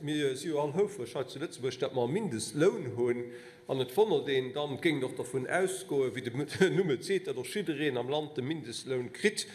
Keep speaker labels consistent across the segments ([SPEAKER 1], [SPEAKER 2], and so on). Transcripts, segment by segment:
[SPEAKER 1] Mir si jo all houfreg hei zu Lëtzebuerg, datt mer e Mindestloun hunn. An et wonnert een dann, et géing een och dervun ausgoen, wéi de Numm et seet, datt och jiddereen am Land de Mindestloun kritt,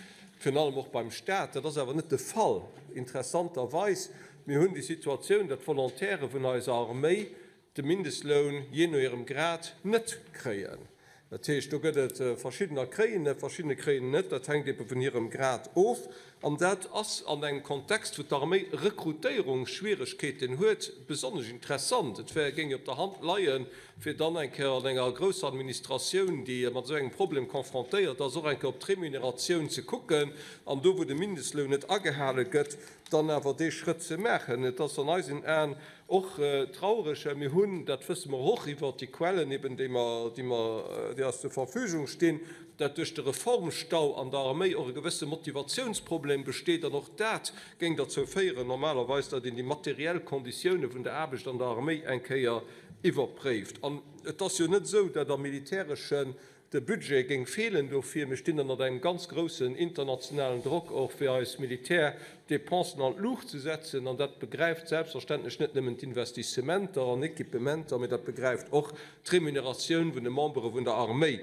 [SPEAKER 1] virun allem och beim Staat. Dat ass awer net de Fall, interessanterweis. Mir hunn déi Situatioun, datt d'Volontaire vun eiser Arméi de Mindestloun, jee no hirem Grad, net kréien. Dat heescht, do gëtt et verschiddener kréien e, verschiddener kréien en net. Dat hänkt ebe vun hirem Grad of. An dat ass an engem Kontext, wou d'Arméi Rekrutéierungsschwieregkeeten huet, besonnesch interessant. Et wär, géing jo op der Hand leien, fir dann eng Kéier an enger grousser Administratioun, déi mat esou engem Problem confrontéiert ass, och eng Kéier op d'Remuneratioun ze kucken an do, wou de Mindestloun net agehale gëtt, dann awer dee Schrëtt ze maachen. Et ass an eisen Aen Och traureg, well mir hunn, dat wësse mer och iwwert déi Quellen eben, déi mer, déi mer, déi eis zur Verfügung stinn, dat duerch de Reformstau an der Arméi och e gewësse Motivatiounsproblem besteet. An och dat géing derzou féieren normalerweis, datt een déi materiell Konditioune vun der Aarbecht an der Arméi eng Kéier iwwerpréift. An et ass jo net esou, datt am militäreschen De Budget géing feelen dofir. Mir stinn ënnert engem ganz groussen internationalen Drock och fir eis Militärdépensen an d'Luucht ze setzen. An dat begräift selbstverständlech net nëmmen d'Investissementer an Equipementer, mee dat begräift och d'Remuneratioun vun de Membere vun der Arméi.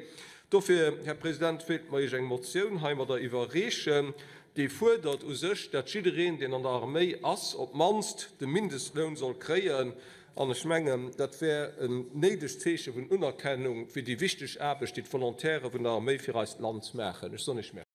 [SPEAKER 1] Dofir, Här President, wéilte mer Iech eng Motioun heimadder iwwerreechen, déi fuerdert u sech, dat jiddereen, deen an der Arméi ass, op d'mannst de Mindestloun soll kréien. An ech mengen, dat wär en néidegt Zeeche vun Unerkennung fir déi wichteg Aarbecht, déi d'Volontaire vun der Arméi fir eist Land maachen. Ech soen Iech Merci.